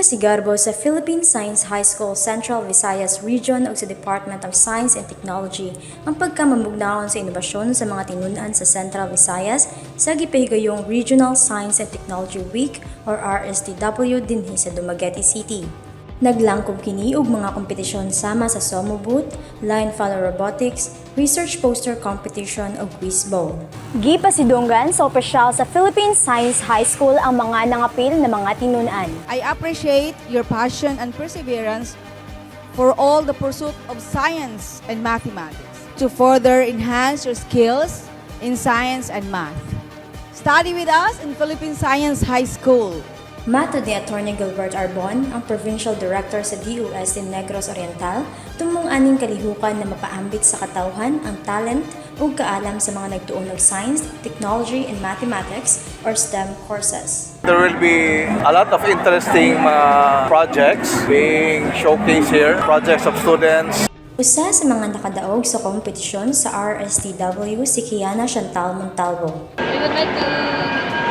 Gipasigarbo sa Philippine Science High School, Central Visayas Region ug sa Department of Science and Technology ang pagkamamugnaon sa inobasyon sa mga tinun-an sa Central Visayas sa gipahigayong Regional Science and Technology Week or RSTW dinhi sa Dumaguete City. Naglangkob kini og mga kompetisyon sama sa Somobot, Line Follow Robotics, Research Poster Competition ug Quiz Bowl. Gipasidunggan sa opisyal sa Philippine Science High School ang mga nangapil na mga tinun-an. I appreciate your passion and perseverance for all the pursuit of science and mathematics to further enhance your skills in science and math. Study with us in Philippine Science High School. Matod ni Attorney Gilbert Arbon, ang Provincial Director sa DOST Negros Oriental, tumong aning kalihukan na mapaambit sa katawhan ang talent ug kaalam sa mga nagtuon og science, technology, and mathematics or STEM courses. There will be a lot of interesting mga projects being showcased here, projects of students. Usa sa mga nakadaog sa kompetisyon sa RSTW si Kiana Chantal Montalvo. We would like to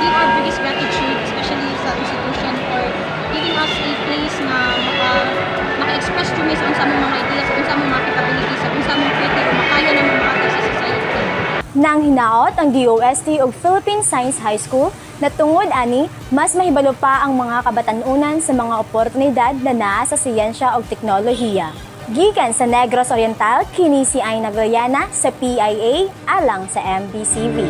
give our biggest gratitude, especially sa institution, for giving us a place na maka-express kami sa unsa among mga ideas, sa unsa among mga capabilities, sa unsa among pwede o makaya namong mahatag sa society. Nang hinaot ang DOST ug Philippine Science High School na tungod ani mas mahibalo pa ang mga kabatanunan sa mga oportunidad na naa sa siyensya ug teknolohiya. Gikan sa Negros Oriental, kini si Aina Villana sa PIA alang sa MBCV.